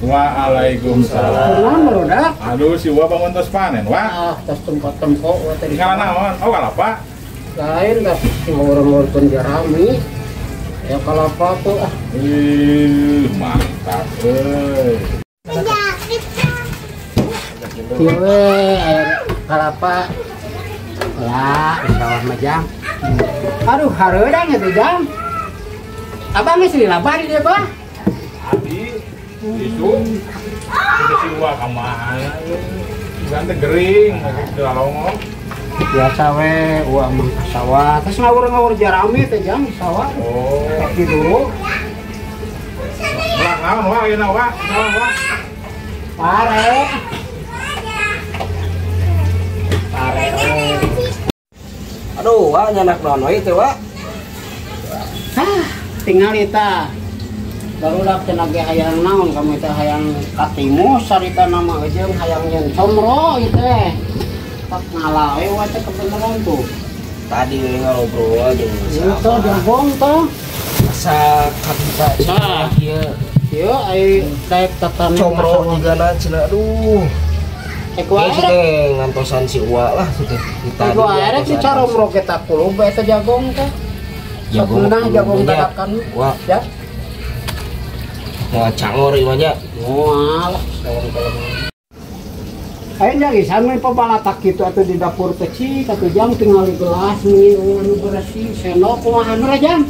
Waalaikumsalam. Kunaon barudak? Aduh si Wa bangun tos panen, Wa. Ah, tos tempo-tempo wa tadi. Ngala naon? Oh, kalapa. Lain tos ngurung-ngurungkeun jerami. Ya kalapa tuh ah. Ih, mantap euy. Ieu we air kalapa. Lah, di sawah mah jang. Aduh, hareudang eta jang. Abang geus dilabah di dieu, Bah. Abi, itu itu si Wa ka mana? Sugan teh gering, teu lalongok. Biasa we Wa mah ka sawah. Terus ngawur-ngawur jarami teh jang di sawah. Oh, kaki dulu. Melak naon Wa ayeuna Wa? Sawah Wa. Pare. Pare. Aduh, Wa nyanak naon we teh Wa? Hah, tinggal eta. Barudak cenah ge hayang naon kamu teh hayang katimu sarita nama jeung hayang nyen comro ieu teh. Tak ngala we wa teh kebeneran tuh. Tadi we ngobrol jeung itu jagong tuh. Asa kabita cenah kieu. Ieu ai daek tatanen comro jigana cenah aduh. Eko ae teh ngantosan si Uwa lah teh. Eko ae si caromro kita kulub eta jagong teh. Jagong jagong dadakan. Wa. Ya. Mau cangor ieu mah nya. Moal lah kalau. Ayo jadi sampe pabalatak kitu atuh di dapur kecil satu jam tinggal di gelas nih anu bersih sendok kumaha nu jam.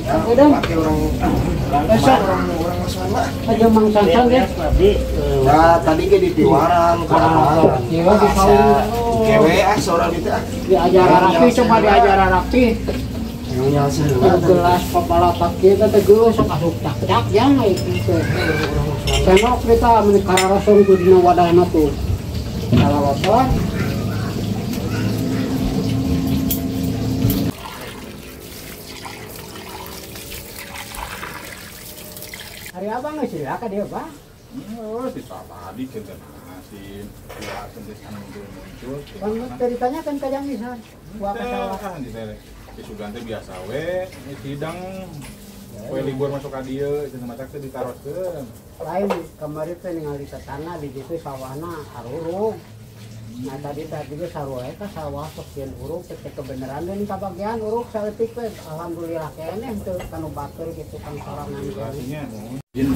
Ya, udah pakai orang orang masukan mah. Aja Mang Sansan deh. Nah, tadi ge di piwaran kana. Iya di saung. Kewe ah seorang itu ah. Diajar rapi coba diajar rapi. Gelas pabalatak kieu teh geus sok asup tak-tak jang ieu teh. Sendok kita mun kararosong tuh dina wadahna tuh. Kalaloton. Hari abang geus lila ka dieu, Bah? Oh, si tadi cenah si Wa cenah anu muncul. Bang teu ditanyakeun ka Jang Isan. Wa ka sawah. Di teh. Si Sugan teh biasa we, sidang poe libur masuk ka dieu cenah matak teh ditaroskeun. Lain kamari teh ningali tetangga di ditu sawahna harurung. Nah tadi tadi ge sarua ka sawah sok sieun uruk teh kebeneran deui kabagian uruk saeutik we alhamdulillah keneh teu kanu batur kitu kan sorangan keneh. Jin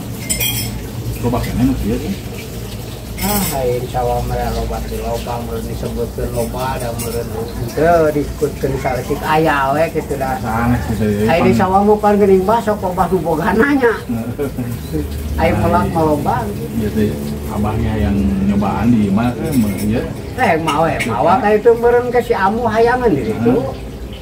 loba keneh nu kieu sih. Ah, lain sawah mah loba teh loba meureun disebutkeun loba da meureun henteu disebutkeun saeutik aya we kitu da. Sanes kitu. Aya di sawah mah pan geuning bah sok loba nu bogana nya. Aya melak mah loba gitu. Ieu teh abahnya yang nyobaan di mana teh ieu? Eh mau we, mawa ka itu meureun ka si Amu hayangan di ditu.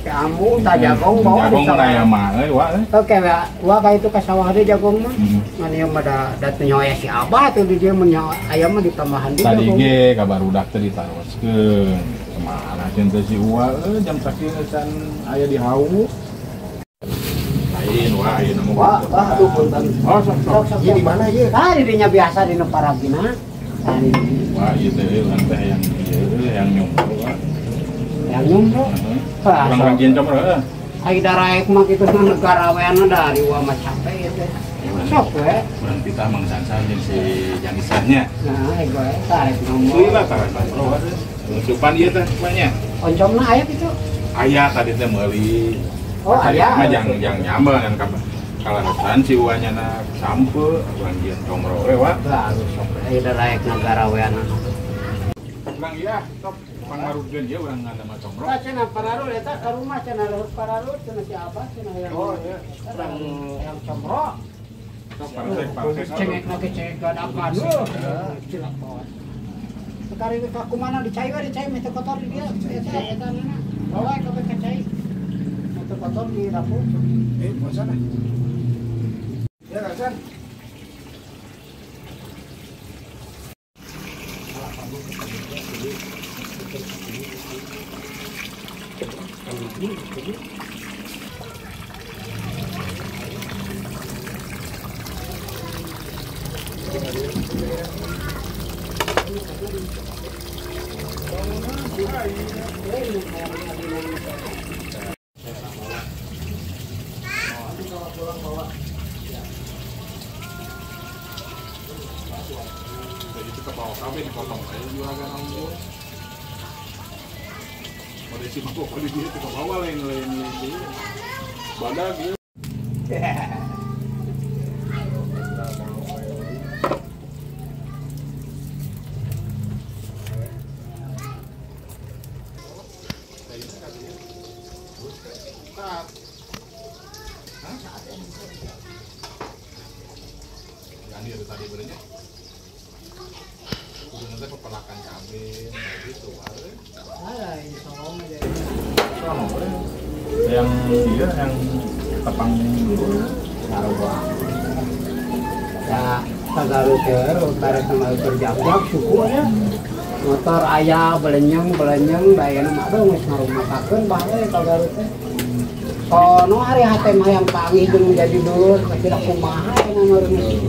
Si Amu tah jagong bawa di sawah. Jagong aya mah euy wa. Oke wa ka itu ka sawah deui jagong mah. Ngan ieu mah da teu nyoe si Abah tuh di dieu mun aya mah ditambahan deui. Tadi ge ka barudak teh ditaroskeun. Kemana cenah si Uwa euy jam sakieu can aya di hawu. Lain wa ayeuna mah. Wah, wah aduh punten. Oh sok sok. Ieu di mana ieu? Ah di dinya biasa di nu parabina. Wah ieu teh urang teh yang ieu yang nyomro wa. Yang nyomro. Urang rajin comro heuh. Ai daraek mah kitu mah negara weana dari wa mah capek ieu teh. Sok we. Urang kita Mang Sansan jeung si Jang Isannya. Nah, ego eta rek ngomong. Lila tah comro wa teh. Supan ieu teh banyak. Oncomna aya kitu? Aya tadi teh meuli. Oh, aya. Mah jang nyambel kan kalaresan si Uwa nyana sampe urang jieun comro we wa. Bagus sok aya daraek negara weana. Urang ieu sok pangmarugkeun ieu urang ngadamel comro. Tah cenah pararul eta ka rumah cenah luhur pararul cenah si Abah cenah hayang. Oh iya, urang hayang comro. Sok parsek parsek. Cengek lagi cengek gadakan. Cilakon. Sekarang ka kumana dicai we dicai meh teu kotor di dieu. Eta eta nana. Bawa kabeh ka cai. Teu kotor di dapur. Eh, mau sana. Ya, Kang San. Kita bawa kabeh dipotong aja juragan unggul. Kondisi mah kok di dieu kita bawa lain-lain ieu. Badag ieu. Tadi berenya udah nanti pepelakan kambing gitu yang dia yang tepang dulu sarua ya tagaru teh bare sama berjam-jam suku ya motor aya belenyeng dayana mah geus ngarumatakeun bae tagaru teh sono ari hate mah yang panggih jeung jadi dulur kira kumaha cenah meureun.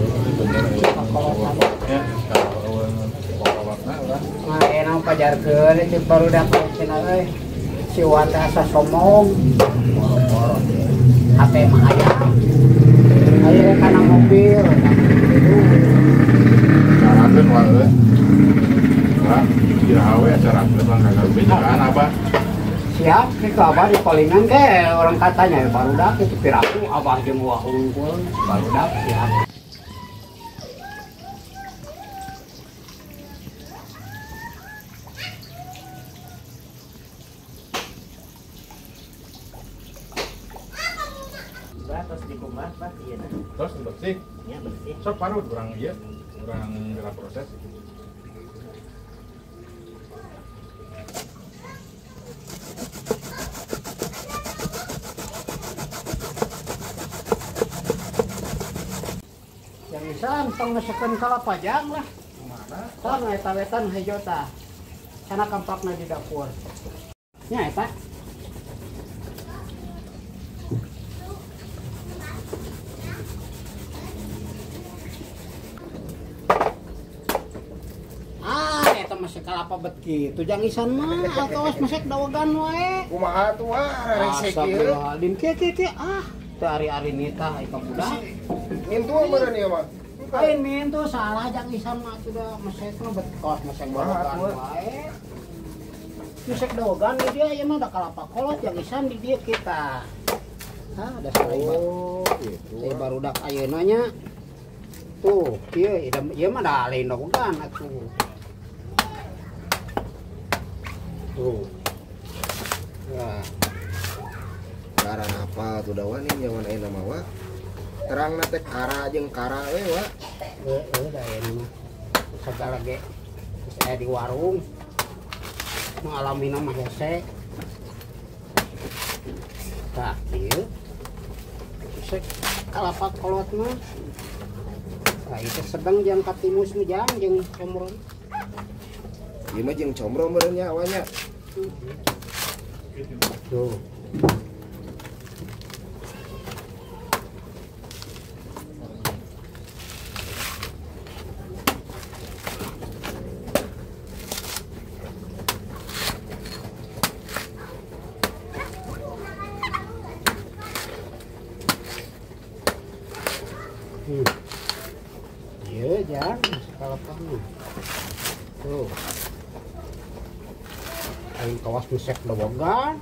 Nah, enak pajarkeun cek barudak cenah euy. Si Wan teh asa sombong. Hate mah aya. Aya kana mobil. Carakeun wae euy. Wah, kira we acarakeun urang kagak bejaan abah. Siap, ke abah di palingan ke orang katanya barudak itu piraku abah jeung wah unggul barudak siap. Terus dikumbah Pak ieu na. Terus bersih. Nya bersih. Sok parut urang ieu, urang geura proses. Yang isan tong mesekeun kalapa jang lah. Kumaha? Tong eta wetan hejo tah. Sana kampakna di dapur. Nya eta. Masih kalapa bet kitu jang isan mah ataos masek dawegan wae. Kumaha tuh ah rese kieu. Astagfirullahaladzim kieu kieu kieu ah teu ari-ari nitah ka budak. Mintu meureun ieu mah. Lain mintu salah jang isan mah sudah mesek mah bet kaos mesek dawegan wae. Mesek dawegan di dia ieu mah da kalapa kolot jang isan di dieu kita. Hah da salah. Oh gitu. Teh barudak ayeuna nya. Tuh kieu ieu mah da lain dawegan atuh. Tuh. Wah. Karang apa tuh dawan nih zaman ayeuna mah wa. Terangna teh kara jeung kara we wa. Heeh, da ayeuna mah. Sagala ge geus aya di warung. Nu alamina mah hese. Tah ieu. Hese kalapa kolot mah. Tah ieu sedeng jeung katimus mah jang jeung comro. Ieu mah jeung comro meureun nya awalnya. Tuh. Iya, jang, kalapana. Tuh. Aing kawas mesek dawegan.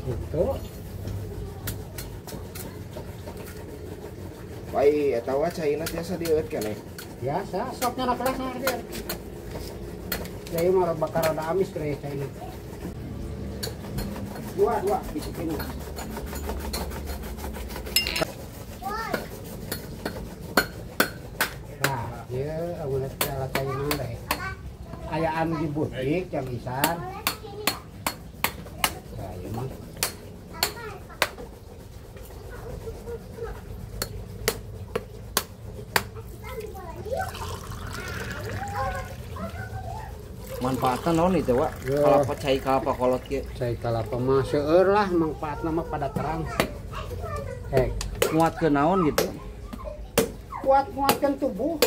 Gitu. Pai eta wa caina tiasa dieueut keneh. Biasa, sok nya kelas mah dia. Jadi mah bakar rada amis kira caina. Dua bisikin. Nah, ieu amun alat caina teh. Ayaan di butik yang isan. Nah, ieu mah. Manfaatna naon itu, Wak? Kalapa cai kalapa kolot kieu. Cai kalapa mah seueur lah manfaatna mah pada terang. Hek, nguatkeun naon gitu? Kuat-nguatkeun tubuh.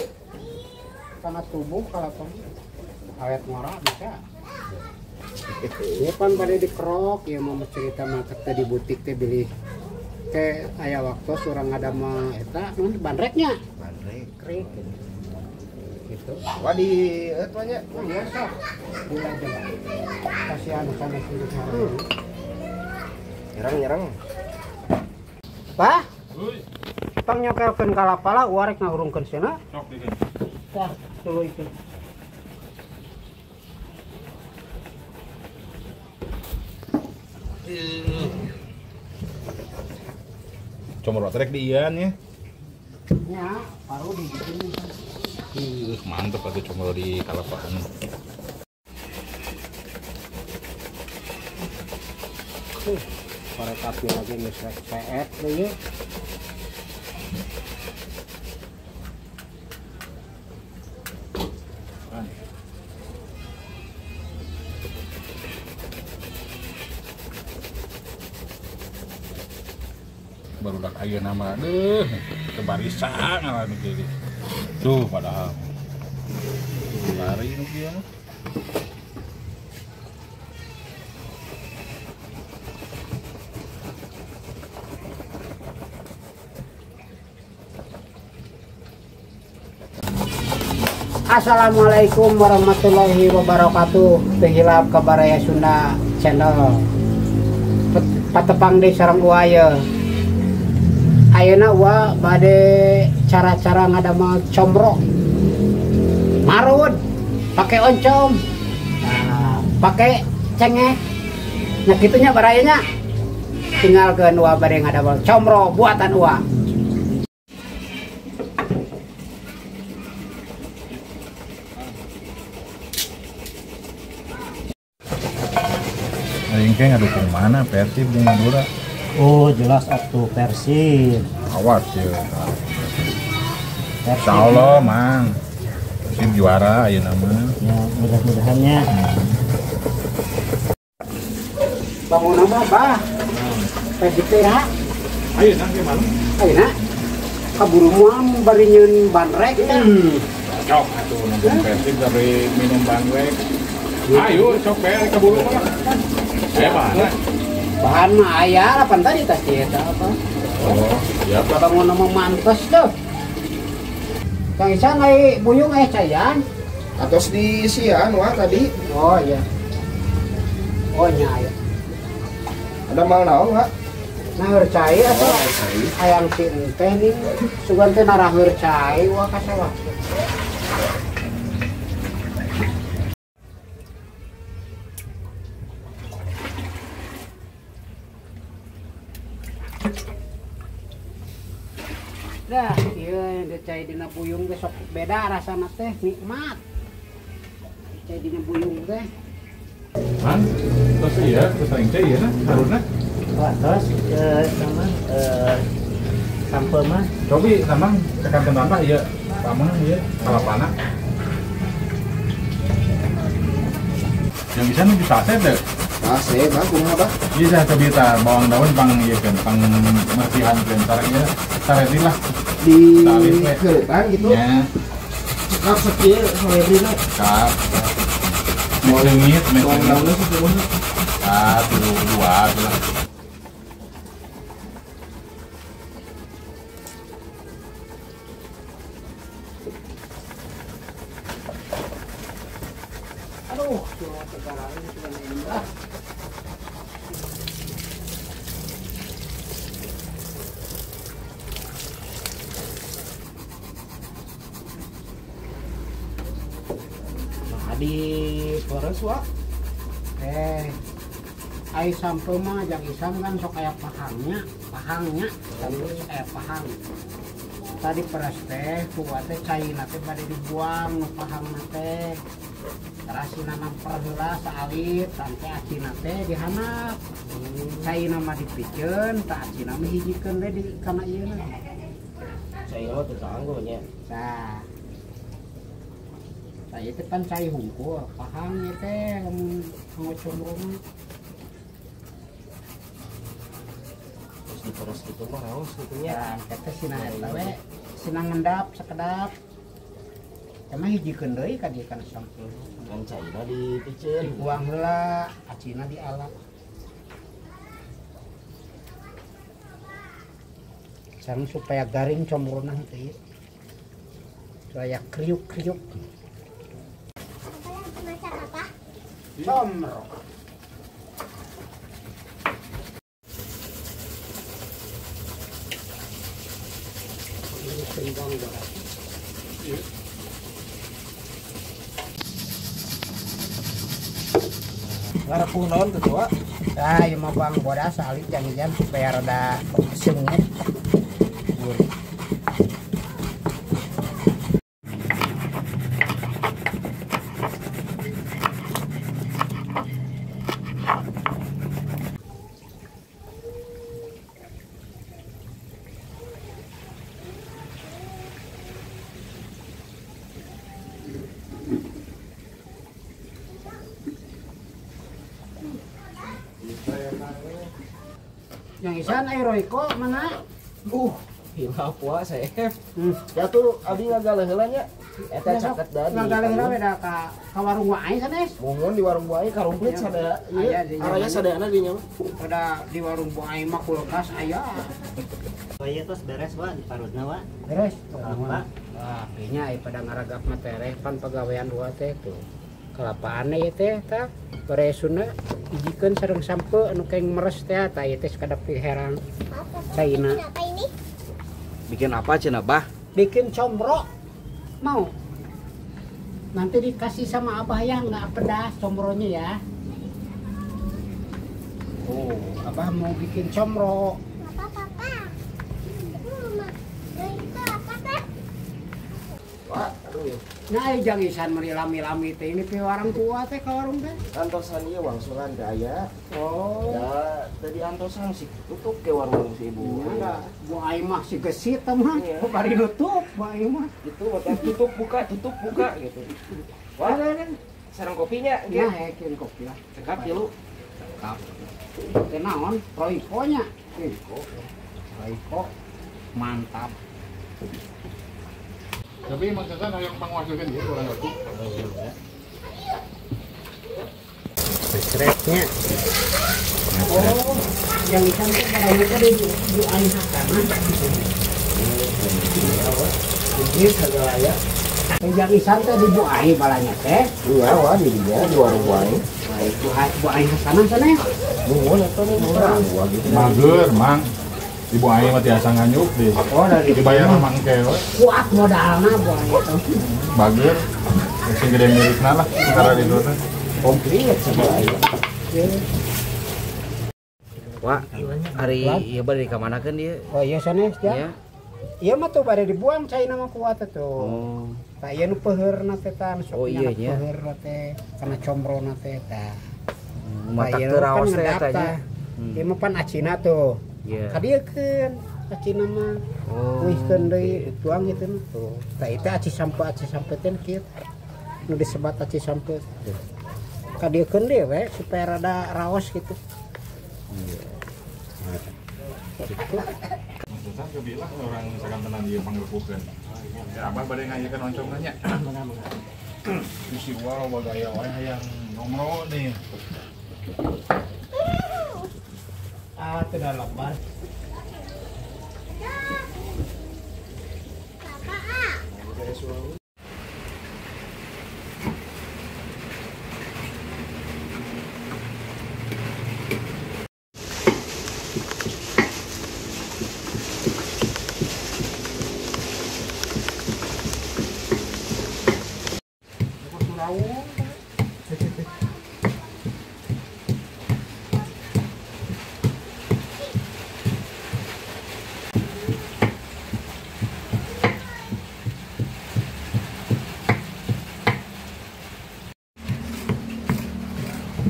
Karena tubuh kalapa awet ngora bisa. Ieu pan bade dikerok ieu mah cerita mah teh di butik teh bilih teh aya waktu urang ngadamel eta naon bandreknya. Bandrek. Krik. Gitu. Wah di eta nya. Oh iya sok. Gula aja. Kasihan sama sendiri. Nyerang-nyerang. Bah? Uy. Tong nyokelkeun kalapa lah uwa rek ngahurungkeun sieuna. Sok dikeun. Tah, tuluy itu. Comro trek di ian ya. Ya, paru di sini. Mantep atuh comro di kalapaan. Korek api lagi geus rek seet deui. Barudak ayeuna mah deuh teu barisa ngaran kieu. Tuh padahal lari nu kieu. Assalamualaikum warahmatullahi wabarakatuh. Teu hilap ka Baraya Sunda Channel. Patepang deui sareng Uwa ye. Ayeuna Uwa bade cara-cara ngadamel comro. Marud pake oncom. Nah, pake cengek. Nah kitu nya barayanya. Tinggalkeun Uwa bade ngadamel comro buatan Uwa. Aing teh ngadukung mana Persib jeung Madura? Oh jelas atuh Persib. Awas ya. Insyaallah mang. Persib juara ayeuna mah. Ya mudah-mudahannya. Bangun mah bah. Persib teh ha. Ayeuna gimana? Ayeuna kaburu mah bari nyeun bandrek ya. Cocok atuh nonton Persib dari minum bandrek. Ayo sok bae kaburu mah. Aya bahanna. Bahan mah aya lah pan tadi tas eta apa. Oh, iya Pak. Bangun mah mantes tuh. Kang Isan ai buyung aya cayan. Atos di sian wah tadi. Oh iya. Oh nya aya. Ada mal naon, Pak? Naheur cai atuh. Hayang si enteh ning sugan teh naraheur cai wah ka sawah. Dah, ieu cai dina buyung teh sok beda rasana teh nikmat. Cai dina buyung teh. Man, terus iya, terus aing teh ieu na, haruna. Wah, terus sama sampe mah. Cobi tamang cekap tambah ieu, tamang ieu kalapana. Yang bisa nu bisa teh. Sase, Bang, kumaha, Bang? Bisa cobi ta bawang daun pang ieu kan, pang mersihan kan cara ieu saredi lah. Di keuretan gitu. Ya. Cekap sakieu salebrina. Cekap. Leungit, bawang daunna sakieu. Satu, dua, lah. Aduh, cuma tegalan cuma ini lah. Di peres wa. Ai sampe mah jang isam kan sok aya pahangnya, sampe sok aya pahang. Tadi peres teh kuat teh caina teh bade dibuang nu pahangna teh. Terasina namper heula saalit sampai acina teh dihanap. Caina mah dipiceun, tah acina mah hijikeun we di kana ieuna. Caina mah teu kanggo nya. Tah. Saya itu kan cai hungkul, pahang ieu teh lamun ngocomro mah. Terus diperes gitu mah raos kitu nya. Ya, teh sina eta we, sina ngendap sakedap. Eta mah hijikeun deui ka dieu kana sampeu. Kan caina dipiceun. Dibuang heula, acina diala. Sareng supaya garing comrona teh ieu. Supaya kriuk-kriuk. Masak apa? Comro. Ini bawang bodas. Ngarepuh naon teh, Wak? Nah, ieu mah bawang bodas alit jangan-jangan supaya rada sengit. Gurih. Yang isan air Royco mana? Hilap wa saya. Ya tuh abi ngagaleuh heula nya. Eta caket da. Ngagaleuh heula we da ka warung wae sanes. Muhun di warung wae karumplit sada. Ieu araya sadayana di nya mah. Pada di warung wae mah kulkas aya. Oh iya terus beres wa di parutna wa. Beres. Wah, kayaknya aya pada ngaragap mah tereh pan pagawean dua teh tuh. Kelapaan ieu teh tah beresuna hijikeun sareng sampeu anu keng meres teh tah ieu teh sakadap herang. Caina. Apa ini? Bikin apa cenah, Bah? Bikin comro. Mau? Nanti dikasih sama Abah yang nggak pedas comronya ya. Oh, Abah mau bikin comro. Papa, papa. Itu apa, Pak? Wah, aduh ya. Nah, jangan isan meni lami-lami teh ini pi warung tua teh ka warung teh. Antosan ieu wangsulan teh aya. Oh. Ya, tadi antosan sih tutup ke warung si ibu. Iya, Bu Ai mah si gesit mah. Bari nutup Bu Ai mah. Gitu, tutup buka gitu. Wah, sareng kopinya gitu. Nah, hekeun kopi lah. Cekap ya lu. Cekap. Teh naon? Royco nya. Royco. Royco. Mantap. Tapi Mang Sasan hayang panguasilkeun ieu urang atuh. Secretnya. Oh, yang ikan teh pada itu di Bu Ai Hasanah. Ini segala ya. Yang isan teh di Bu Ai balanya teh. Iya, wah di dia di warung Bu Ai. Bu Ai Hasanah sana ya. Nuhun eta mah murah gitu. Mager, Mang. Ibu Ai mah tiasa nganyuk deh. Oh, dari dibayar sama engke we. Kuat modalna Bu Ai itu. Bager. Sing gede milikna lah antara di ditu teh. Komplit segala ya. Wah, hari ieu bade dikamanakeun ieu? Oh iya sanes ya. Ieu mah tuh bade dibuang caina mah kuat tuh. Oh. Tah ieu nu peuheurna teh tah sok oh, iya, nya. Peuheurna teh kana comrona teh tah. Matak teu raos teh eta nya. Ieu mah pan acina tuh. Yeah. Kadieukeun acina mah. Oh. Uihkeun deui dituang kitu mah tuh. Tah ieu teh aci sampeu teh kieu. Nu disebat aci sampeu. Kadieukeun deui we supaya rada raos gitu. Iya. Gitu. Maksudnya kebilah orang misalkan tenan ieu panggepukeun. Ya abah bade ngayekeun oncom nya. Si wow bagaya wae hayang nomro nih. Ah, tidak lebar.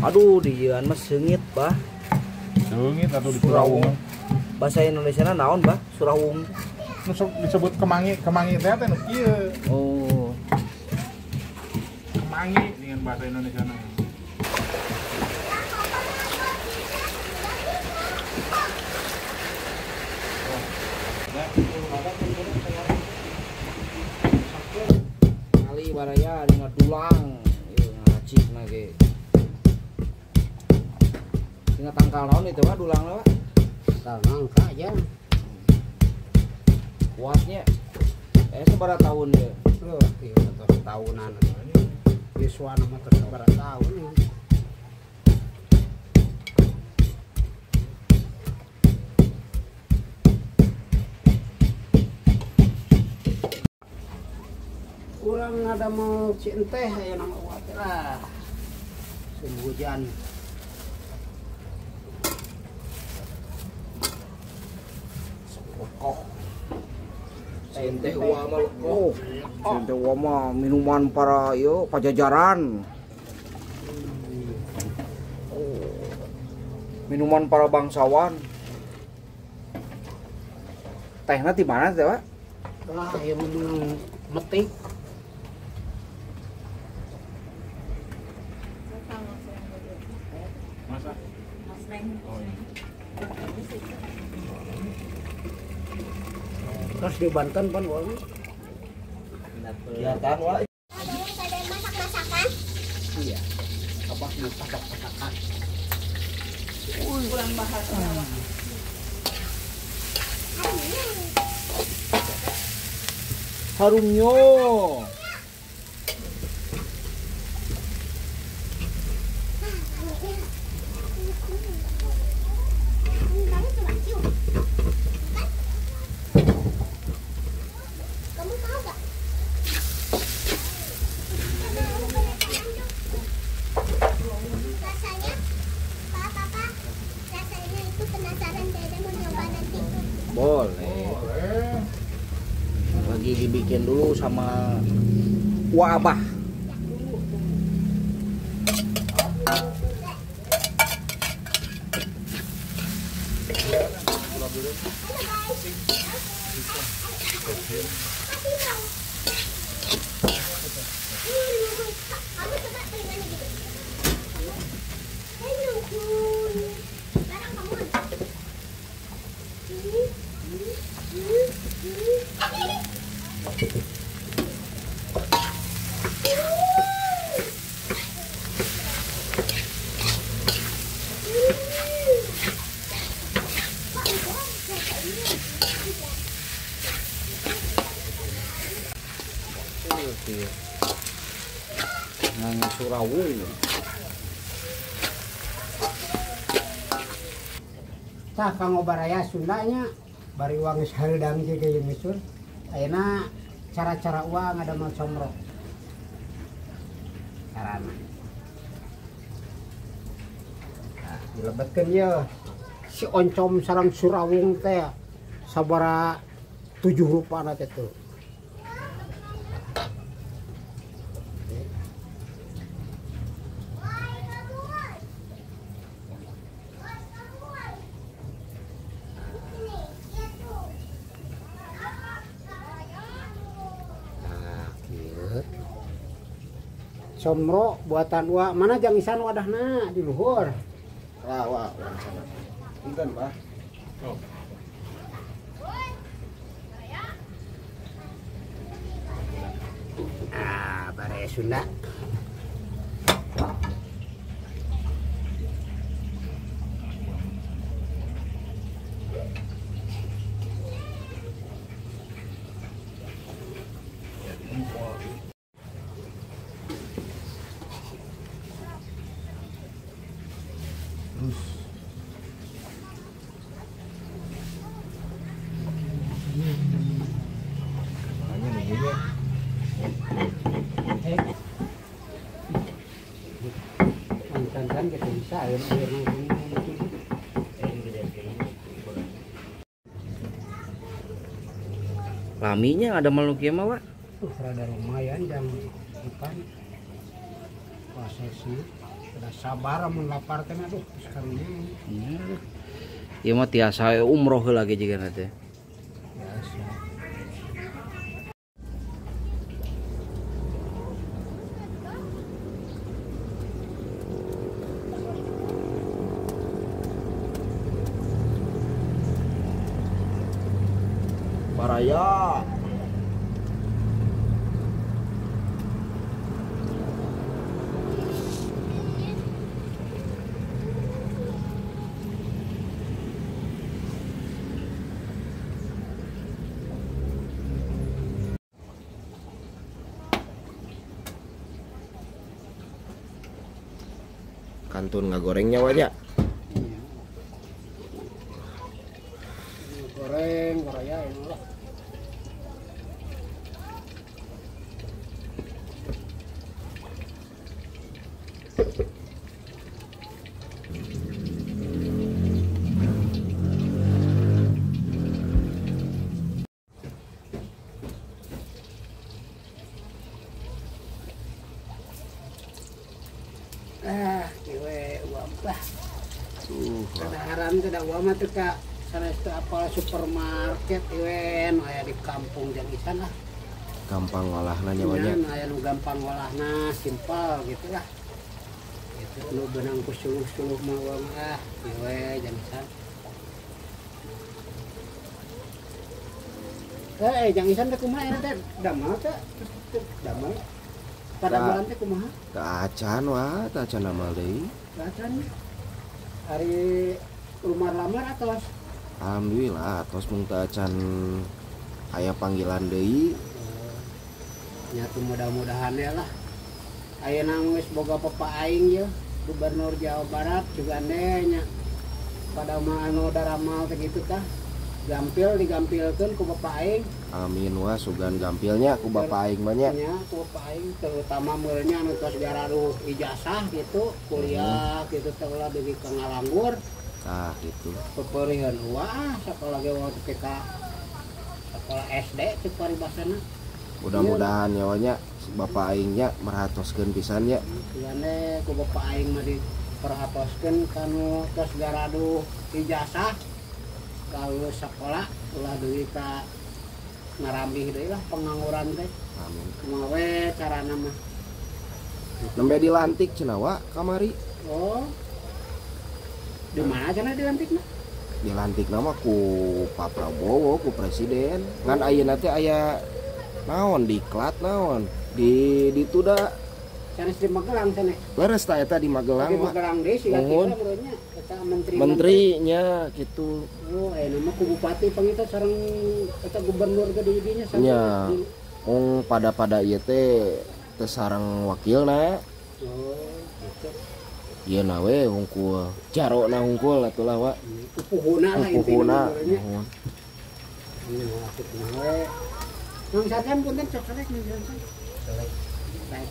Aduh, di jalan mah seungit, Bah. Seungit atau di Surawung. Bahasa Indonesiana naon, Bah? Surawung. Nu disebut kemangi, kemangi teh teh nu kieu. Oh. Kemangi dengan bahasa Indonesiana. Baraya dina dulang ieu ngaracikna ge. Dina tangkal naon itu Wak dulangna Wak? Tangkal nangka aja. Kuatnya. Sabaraha tahun ya? Loh, ieu tos tahunan. Yuswana mah tos sabaraha tahun. Kurang ada mau cinteh ya nama uat lah. Sungguh hujan. Lekoh. Cinteh uwa mah lekoh. Cinteh uwa mah minuman para yo pajajaran. Oh. Minuman para bangsawan. Tehna di mana teh, Pak? Lah, ieu mah metik. Terus di Banten pan wong. Kelihatan wah. Ada masak-masakan? Iya. Apa masak-masakan? Kurang bahasa. Harumnya. Boleh. Lagi dibikin dulu sama wabah. Nang surawu. Tah kanggo baraya Sundanya bari uang geus hareudang ge jeung misur. Ayeuna cara-cara uang ada mau comro. Carana. Nah, dilebetkeun ye si oncom sareng surawung teh sabaraha 7 rupana teh tuh. Comro buatan wa mana jang isan wadahna di luhur. Wah, wah, urang sana. Punten, Pak. Oh. Ah, bare Sunda. Laminya ada malukia mah, Pak? Rada lumayan jam depan. Prosesnya sudah sabar mun lapar teh aduh sekarang ini. Ieu mah tiasa umroh heula ge jigana teh. Biasa. Baraya. Kantun ngagorengnya wanya. Iya. Goreng, goraya ini lah. Kadaharan teh da uwa mah teu ka sanes teu apal supermarket ieu aya di kampung jang isan lah. Gampang ngolahna nya wa nya. Aya nu gampang ngolahna, simpel gitu lah. Gitu nu beunang ku suluh-suluh mah uwa mah ieu jang isan. Jang isan teh kumaha eta teh damel teh? Damel. Padamelan teh kumaha? Teu acan wa, teu acan damel deui. Teu acan. Hari lumar-lamar atos? Alhamdulillah atos mung teu acan aya panggilan deui. Nya tuh mudah-mudahan ya lah. Ayeuna geus boga papa aing ye, Gubernur Jawa Barat juga nya. Pada mah anu daramal teh kitu tah. Gampil digampilkeun ku bapa aing. Amin wah sugan gampilnya ku bapa aing mah nya. Nya ku bapa aing terutama meurnya anu tos garaduh ijazah gitu, kuliah gitu teh ulah dugi ka ngalanggur. Tah gitu. Peperiheun wah sakola ge waktu ka sekolah SD cek paribasana. Mudah-mudahan ya wa nya bapa aing nya merhatoskeun pisan nya. Sugan ku bapa aing mah diperhatoskeun kanu tos garaduh ijazah. Lalu sekolah ulah deui ka ngarambih deui lah pengangguran teh. Amin. Kumaha we carana mah. Nembe dilantik cenah wa kamari. Oh. Di mana cenah dilantikna? Dilantikna mah ku Pak Prabowo, ku presiden. Ngan ayeuna teh aya naon diklat naon di ditu da. Sanes di Magelang sanes. Leres ta eta di Magelang. Di Magelang deui siga kitu meureunnya eta menteri. Menterinya gitu. Oh, ayeuna mah ku bupati pangita sareng eta gubernur ge di dinya sareng. Nya. Mung pada-pada ieu teh teu sareng wakilna. Oh, gitu. Ieu na we hungkul. Jarona hungkul atulah wa. Pupuhuna lah intina. Pupuhuna. Mang Sajan punten sok selek Mang Sajan. Selek. Baik.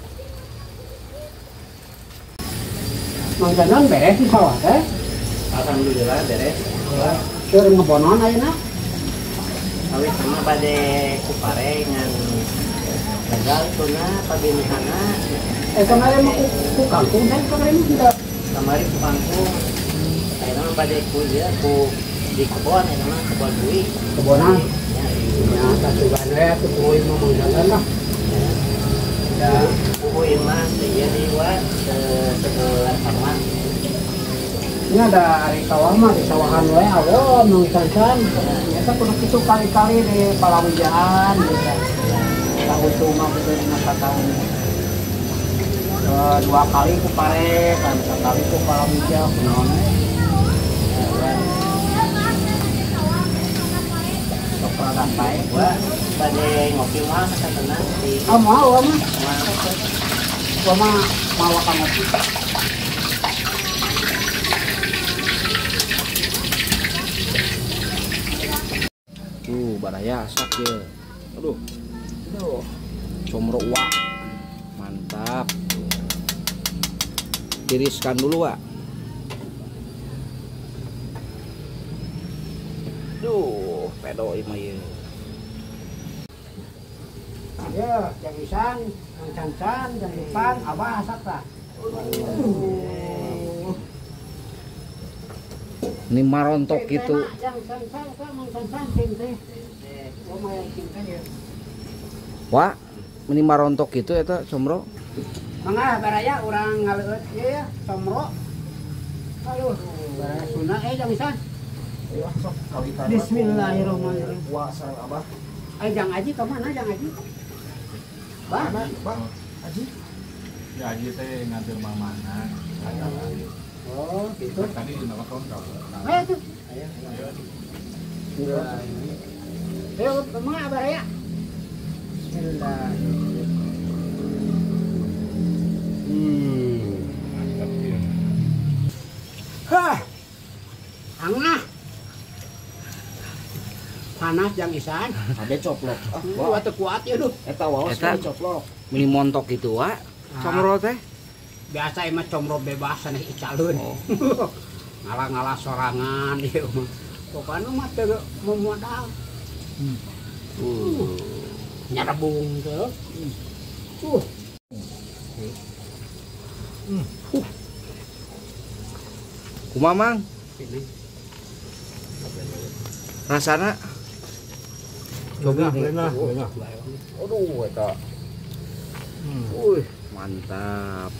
Mang Sajan beres di sawah teh? Alhamdulillah beres. Keur ngebonon ayeuna? Awit sama bade kupare ngan gagal tuna pabinihana. Kemarin mah ku kangkung teh kemarin mah Kamari ku kangkung. Ayeuna mah bade ku ieu ku di kebon ayeuna mah kebon deui. Kebonan. Ya, tasugan we atuh kuy mah Mang Sajan lah. Ya, kuy mah teu ieu deui wa sebelah sama. Ini ada ari sawah mah di sawahan we awon Mang Sansan. Nyata kudu kitu kali-kali di palawijaan gitu. Tahun cuma gitu dina satahun. Dua kali ku pare, kan sekali ku palawija kunaon we. Sok rada pae. Wah, bade ngopi mah satahun di. Ah, mau mah. Gua mah mawa ka ngopi. Tuh, baraya asak ya. Aduh. Aduh. Comro wa. Mantap. Tiriskan dulu, Wak. Duh, pedo ieu mah ieu. Ya, jang isan, jang cancan, jang ipang, abah asak tah. Ini marontok gitu. Wah, ini marontok gitu eta comro. Mangga baraya urang ngaleueut ieu ya, comro. Aduh, baraya sunah jang isan. Ayo sok kawitan. Bismillahirrahmanirrahim. Wah, sareng abah. Jang Aji ka mana Jang Aji? Bah, Bang, Aji. Ya Aji teh nganter mamana. Oh, gitu. Tadi di telepon kau. Ayo tuh. Ayo. Ayo, mangga baraya. Bismillah. Mantap ya. Panas jang isan. Ada coplok. Ah, wah teu kuat ya duh. Eta waos Eta coplok. Mini montok gitu wa. Comro teh. Biasa emang comro bebas sanes icaleun. Oh. Ngalah-ngalah sorangan ieu mah. Pokokna mah teu modal. Nyarebung teu. Kumaha Mang? Rasana? Coba enak. Aduh eta. Wih, mantap.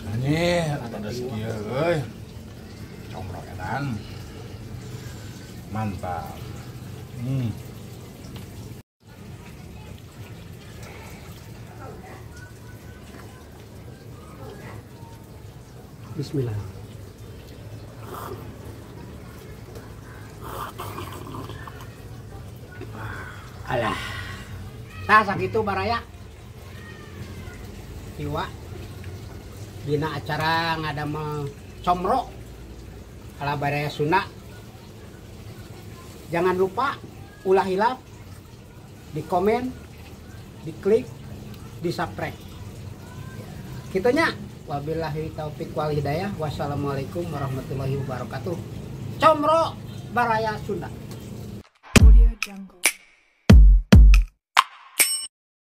Anjir, pedes kieu euy. Comro edan. Mantap. Bismillah. Alah. Tah sakitu baraya. Iwa. Dina acara ngadamel comro ala baraya Sunda. Jangan lupa ulah hilap di komen, diklik, di subscribe. Kitunya. Wabillahi taufik wal hidayah. Wassalamualaikum warahmatullahi wabarakatuh. Comro baraya Sunda. Audio Jungle.